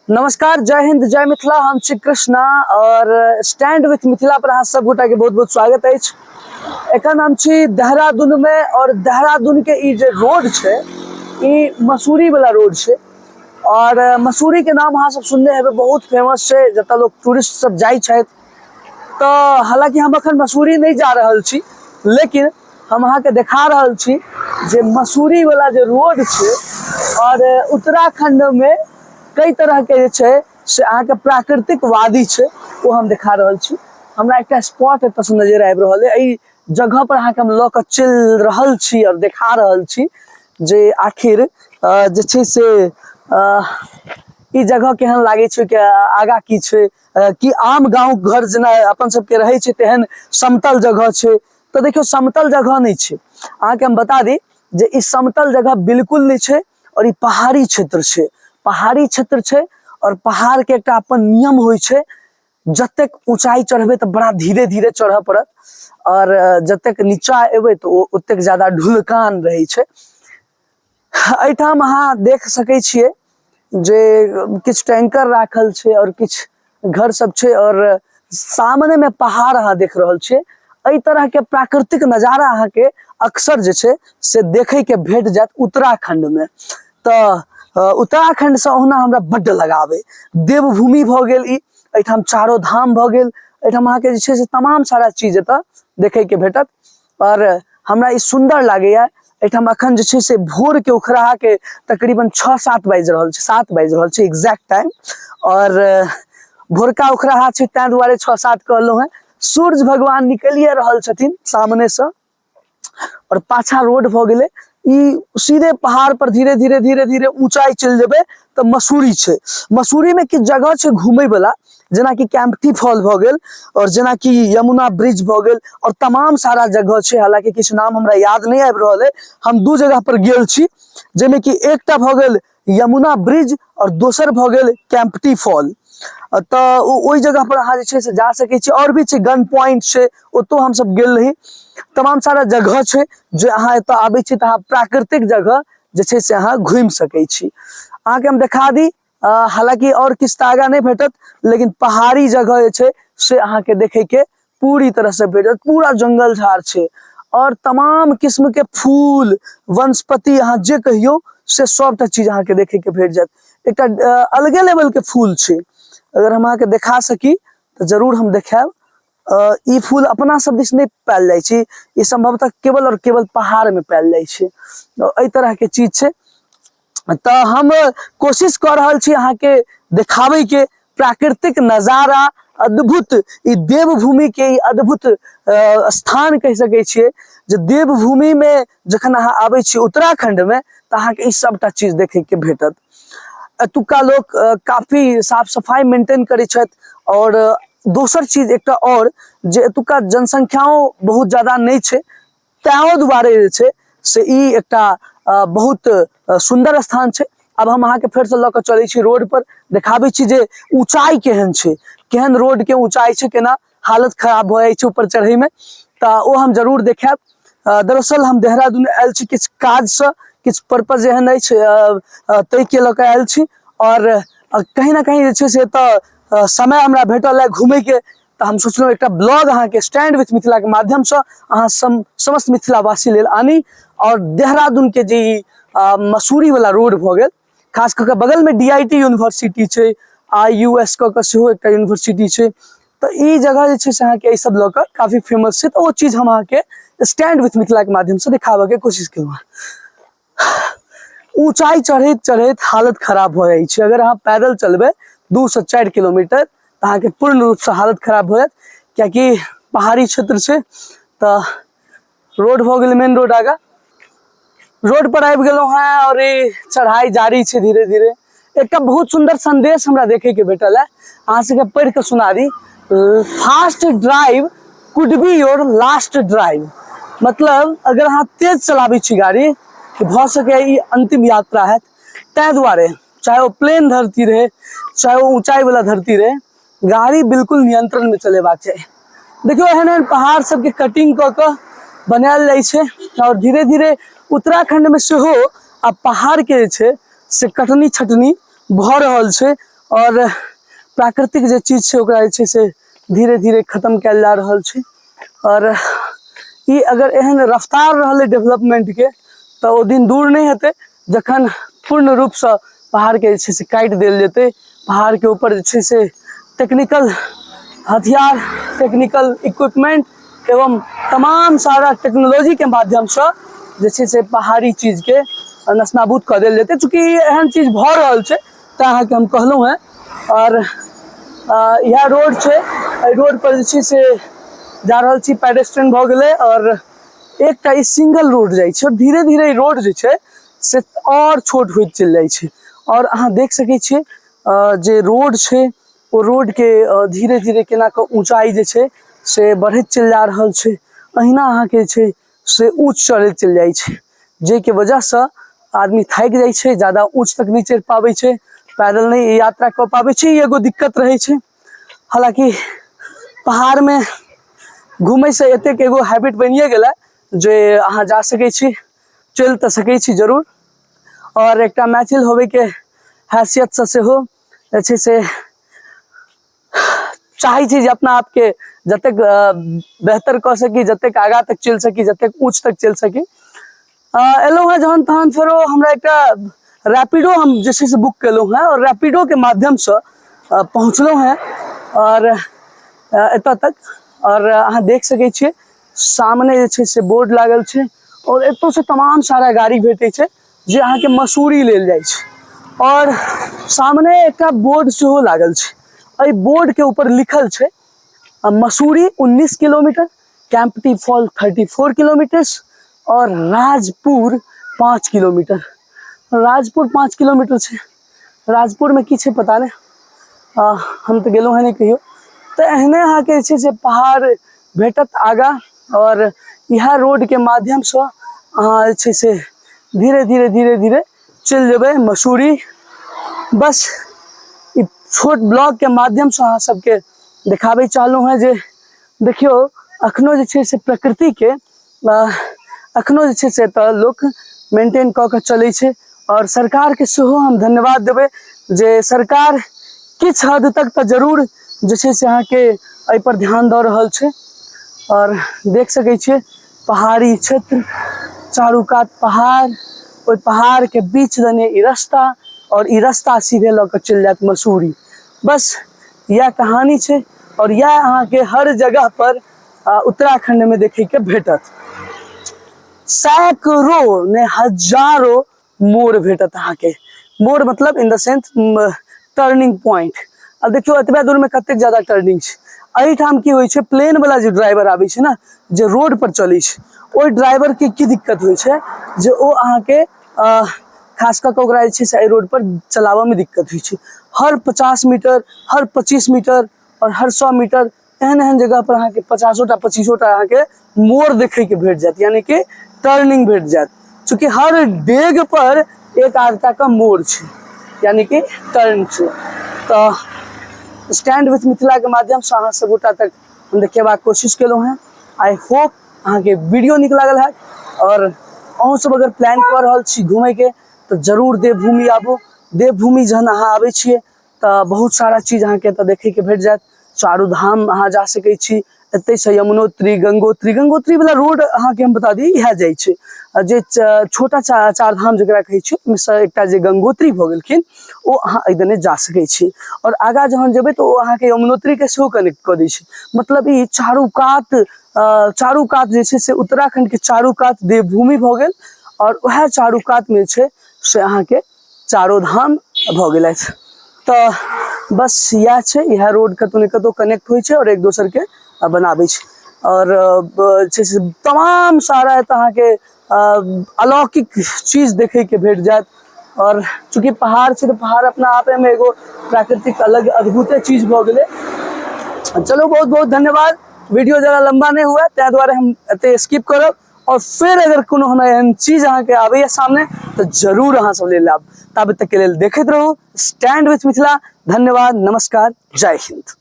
नमस्कार, जय हिंद, जय मिथिला। हम छी कृष्णा और स्टैंड विथ मिथिला पर अहाँ सब गोटा के बहुत बहुत स्वागत अछि। एखन हम छी देहरादून में और देहरादून के ई जे रोड छै ई मसूरी वाला रोड छै और मसूरी के नाम अहाँ सब सुनने हेबै, बहुत फेमस छै, जतऽ लोग टूरिस्ट सब जाइ छथि। तऽ हालांकि हम एखन मसूरी नहि जा रहल छी, लेकिन हम अहाँके देखा रहल छी जे मसूरी वाला जे रोड छै और उत्तराखंड में कई तरह के जे छै से अहाँके प्राकृतिक वादी छै, ओ हम देखा रहल छी। हमरा एकटा स्पॉट एतऽ से नजर आबि रहल है, एहि जगह पर अहाँके हम लऽ कऽ चलि रहल छी और देखा रहल छी जे आखिर जे छै से ई जगह केहन लागै छै, के आगा की छै, कि आम गाँव घर जेना अपन सबके रहै छै तेहन समतल जगह छै। तऽ देखियौ, समतल जगह नहि छै। अहाँके हम बता दी जे ई समतल जगह बिल्कुल नहि छै और ई पहाड़ी क्षेत्र छै। पहाड़ी क्षेत्र छै और पहाड़ के एकटा अपन नियम होइ छै, जतेक ऊंचाई चढ़बै तऽ बड़ा धीरे धीरे चढ़ऽ पड़त और जतेक नीचा एबै तऽ ओ ओतेक ज्यादा ढुलकान रहै छै। एहिठाम अहाँ देख सकै छियै जे किछु टैंकर राखल छै और किछु घर सब छै और सामने में पहाड़ अहाँ देख रहल छियै। एहि तरह के प्राकृतिक नजारा अहाँके अक्सर जे छै से देखै के भेट जायत उत्तराखंड में। तऽ उत्तराखंड से ओहुना हमरा बड्ड लगाव अइ। देवभूमि भऽ गेल ई, एहिठाम चारो धाम भऽ गेल, एहिठाम अहाँके जे छै से तमाम सारा चीज एतऽ देखै के भेटत और हमरा ई सुन्दर लागैया। एहिठाम अखन जे छै से भोर के उखराहा के तकरीबन 6-7 बाजि रहल छै, 7 बाजि रहल छै एग्जैक्ट टाइम और भोरका उखराहा छै ताहि दुआरे 6-7 कहलहुँ हेँ। सूर्य भगवान निकलिए रहल छथिन सामने से और पाछा रोड भऽ गेलै, ई सीधे पहाड़ पर धीरे धीरे धीरे धीरे ऊंचाई चलि जेबै तऽ मसूरी छै। मसूरी में किछु जगह छै घूमे वाला, जेनाकि कैम्पटी फॉल भऽ गेल और जेनाकि यमुना ब्रिज भऽ गेल और तमाम सारा जगह छै। हालांकि किछु नाम हमरा याद नहि आबि रहल है। हम दू जगह पर गेल छी, जाहिमे कि एकटा भऽ गेल यमुना ब्रिज और दोसर भऽ गेल कैम्पटी फॉल। तऽ ओहि जगह पर अहाँ जे छै से जा सकै छी। और भी छै, गन पॉइंट छै, ओतौ हमसब गेल रही। तमाम सारा जगह छै जे अहाँ एतऽ आबै छी तऽ अहाँ प्राकृतिक जगह जे छै से अहाँ घुमि सकै छी। अहाँके हम देखा दी, हालांकि और किछु तऽ आगाँ नहि भेटत, लेकिन पहाड़ी जगह जे छै से अहाँके देखैके पूरी तरह से भेटत। पूरा जंगल झाड़ छै और तमाम किस्म के फूल वनस्पति अहाँ जे कहियौ से सबटा चीज अहाँके देखैके भेट जायत। एकटा अलगे लेवल के फूल छै, अगर हम अहाँके देखा सकी तऽ जरूर हम देखायब। ई फूल अपना सब दिस नहि पायल जाइ छै, ई संभवतः केवल और केवल पहाड़ में पायल जाइ छै। एहि तरह के चीज छै। तऽ हम कोशिश कऽ रहल छी अहाँके देखाबै के प्राकृतिक नजारा अद्भुत, ई देवभूमि के ई अद्भुत स्थान कहि सकै छियै जे देवभूमि में जखन अहाँ आबै छी उत्तराखंड में तऽ अहाँके ई सबटा चीज देखै के भेटत। एतुका लोक काफी साफ सफाई मेंटेन करै छथि और दोसर चीज एकटा और जे एतुका जनसंख्याओ बहुत ज्यादा नहि छै, ताहि दुआरे जे छै से ई एकटा बहुत सुन्दर स्थान छै। आब हम अहाँके फेरसँ लऽ कऽ चलै छी रोड पर, देखाबै छी जे ऊंचाई केहन छै, केहन रोड के ऊंचाई छै, केना हालत खराब भऽ जाइ छै ऊपर चढ़ैमे, तऽ ओ हम जरूर देखायब। दरअसल हम देहरादून आयल छी किछु काजसँ, किछु पर्पज एहन अछि ताहिके लऽ कऽ आयल छी और कहीं ना कहीं जे छै से एतऽ समय हमरा भेटल है घूमैके, तऽ हम सोचलहुँ एकटा ब्लॉग अहाँके स्टैंड विथ मिथिलाके माध्यमसँ अहाँ समस्त मिथिलावासी लेल आनी। और देहरादूनके जे ई मसूरीवला रोड भऽ गेल, खास कऽ कऽ बगलमे डी I T university छै, आई यू एस कऽ कऽ सेहो एकटा यूनिवर्सिटी छै, तऽ ई जगह जे छै से अहाँके एहि सब लऽ कऽ काफी फेमस छै। तऽ ओ चीज हम अहाँके स्टैंड विथ मिथिलाके माध्यमसँ देखाबऽके कोशिश केलहुँ हँ। ऊंचाई चढ़ैत चढ़ैत हालत खराब भऽ जाइ छै। अगर अहाँ पैदल चलबै 2 से 4 किलोमीटर तऽ अहाँके पूर्ण रूपसँ हालत खराब भऽ जायत, कियाकि पहाड़ी क्षेत्र छै। तऽ रोड भऽ गेलै मेन रोड, आगाँ रोड पर आबि गेलहुँ हेँ और ई चढ़ाई जारी छै धीरे धीरे। एकटा बहुत सुन्दर संदेश हमरा देखै के भेटल है, अहाँ सबके पढ़ि कऽ सुना दी। Fast drive could be your last drive, मतलब अगर अहाँ तेज चलाबै छी गाड़ी तऽ भऽ सकैए ई अंतिम यात्रा हैत। ताहि दुआरे चाहे ओ प्लेन धरती रहै चाहे ओ ऊंचाई वाला धरती रहै, गाड़ी बिल्कुल नियंत्रण में चलेबाक चाही। देखियौ एहन एहन पहाड़ सबके कटिंग कऽ कऽ बनायल जाइ छै और धीरे धीरे उत्तराखंड में सेहो आब पहाड़ के जे छै से कटनी छटनी भऽ रहल छै आओर प्राकृतिक जे चीज छै ओकरा जे छै से धीरे धीरे खतम कयल जा रहल छै आओर ई अगर एहन रफ्तार रहलै डेवलपमेंटके तऽ ओ दिन दूर नहि हेतै जखन पूर्ण रूपसँ पहाड़के जे छै से काटि देल जेतै पहाड़के ऊपर जे छै से टेक्निकल हथियार टेक्निकल इक्विपमेंट एवं तमाम सारा टेक्नोलॉजीके माध्यमसँ जे छै से पहाड़ी चीजके नस्नाबूद कऽ देल जेतै। चूँकि एहन चीज भऽ रहल छै तऽ अहाँके हम कहलहुँ हेँ। आओर इएह रोड छै, एहि रोडपर जे छै से जा रहल छी, पेडेस्ट्रियन भऽ गेलै आओर एकटा ई सिंगल रोड जाइ छै आओर धीरे धीरे ई रोड जे छै से आओर छोट होइत चलि जाइ छै। आओर अहाँ देख सकै छियै जे रोड छै ओ रोडके धीरे धीरे केना कऽ ऊँचाइ जे छै से बढ़ैत चलि जा रहल छै। अहिना अहाँके जे छै से ऊँच चढ़ैत चलि जाइ छै, जाहिके वजहसँ आदमी थाकि जाइ छै, जादा ऊँच तक नहि चढ़ि पाबै छै, पैदल नहि यात्रा कऽ पाबै छै। ई एगो दिक्कत रहै छै। हालाँकि पहाड़मे घुमैसँ एतेक एगो हैबिट बनिए गेलै जे अहाँ जा सकै छी, चलि तऽ सकै छी जरूर। आओर एकटा मैथिल होबैके हैसियतसँ सेहो जे छै से चाहै छी जे अपना आपके जतेक बेहतर कऽ सकी, जतेक आगाँ तक चलि सकी, जतेक ऊँच तक चलि सकी। एलहुँ हेँ जहन तहन फेरो हमरा एकटा रैपिडो हम जे छै से बुक केलहुँ हेँ आओर रैपिडोके माध्यमसँ पहुँचलहुँ हेँ आओर एतऽ तक। आओर अहाँ देख सकै छियै सामने जे छै से बोर्ड लागल छै आओर एतऽसँ तमाम सारा गाड़ी भेटै छै जे अहाँके मसूरी लेल जाइ छै। आओर सामने एकटा बोर्ड सेहो लागल छै, एहि बोर्डके ऊपर लिखल छै मसूरी 19 किलोमीटर, कैम्पटी फॉल 34 किलोमीटर्स और राजपुर 5 किलोमीटर। राजपुर 5 किलोमीटर छै। राजपुरमे की छै पता नहि, हम तऽ गेलहुँ हेँ नहि कहियो। तऽ एहने अहाँके जे छै से पहाड़ भेटत आगाँ आओर इएह रोडके माध्यमसँ अहाँ जे छै से धीरे धीरे धीरे धीरे चलि जेबै मसूरी। बस ई छोट ब्लॉगके माध्यमसँ अहाँ सबके देखाबै चाहलहुँ हेँ जे देखियौ अखनो जे छै से प्रकृतिके अखनो जे छै से एतऽ लोक मेंटेन कऽ के चलै छै। आओर सरकारके सेहो हम धन्यवाद देबै जे सरकार किछु हद तक तऽ जरूर जे छै से अहाँके एहिपर ध्यान दऽ रहल छै। आओर देख सकै छियै पहाड़ी क्षेत्र, चारू कात पहाड़, ओहि पहाड़के बीच दने ई रास्ता आओर ई रास्ता सीधे लऽ कऽ चलि जायत मसूरी। बस इएह कहानी छै आओर इएह अहाँके हर जगह पर उत्तराखंडमे देखैके भेटत। सैकड़ों ने हजारों मोड़ भेटत अहाँके। मोड़ मतलब in the sense turning point. आब देखियौ एतबे दूरमे कतेक ज्यादा टर्निंग छै। एहिठाम की होइ छै, प्लेन वाला जे ड्राइवर आबै छै ने, जे रोड पर चलै छै, ओहि ड्राइवरके की दिक्कत होइ छै जे ओ अहाँके खास कऽ कऽ ओकरा जे छै से एहि रोड पर चलाबऽमे दिक्कत होइ छै। हर 50 मीटर, हर 25 मीटर आओर हर 100 मीटर एहन एहन जगह पर अहाँके 50टा 25टा अहाँके मोड़ देखैके भेट जायत, यानी कि टर्निंग भेट जायत। चूँकि हर डेग पर एक आधटा के मोड़ छै, यानी कि टर्न छै। तऽ स्टैंड विथ मिथिलाके माध्यमसँ अहाँ सब गोटा तक हम देखेबाक कोशिश केलहुँ हेँ। I hope अहाँके वीडियो नीक लागल हैत। आओर अहूँ सब अगर प्लान कऽ रहल छी घुमैके तऽ जरूर देवभूमि आबू। देवभूमि जहन अहाँ आबै छियै तऽ बहुत सारा चीज अहाँके एतऽ देखैके भेट जायत। चारू धाम अहाँ जा सकै छी एतहिसँ, यमुनोत्री, गंगोत्री। गंगोत्री वाला रोड अहाँके हम बता दी इएह जाइ छै। आ जे छोटा चार धाम जकरा कहै छै ओहिमेसँ एकटा जे गंगोत्री भऽ गेलखिन ओ अहाँ एहि दने जा सकै छी। आओर आगाँ जहन जेबै तऽ ओ अहाँके यमुनोत्रीके सेहो कनेक्ट कऽ दै छै। मतलब ई चारू कात, चारू कात जे छै से उत्तराखण्डके चारू कात देवभूमि भऽ गेल आओर उएह चारू कातमे जे छै से अहाँके चारो धाम भऽ गेलथि। तऽ बस इएह छै, इएह रोड कतहु ने कतहु कनेक्ट होइ छै आओर एक दोसरके बनाबै छै। आओर जे छै से तमाम सारा एतऽ अहाँके अलौकिक चीज देखैके भेट जायत। आओर चूँकि पहाड़ छै तऽ पहाड़ अपना आपमे एगो प्राकृतिक अलग अद्भुते चीज भऽ गेलै। चलू, बहुत बहुत धन्यवाद। वीडियो ज्यादा लम्बा नहि हुए ताहि दुआरे हम एते स्किप करब। और फिर अगर कोनो हमरा एहन चीज अहाँके आबैया सामने तऽ जरूर अहाँ सब लेल आब। ताबे तक के लेल देखैत रहू स्टैंड विथ मिथिला। धन्यवाद, नमस्कार, जय हिंद।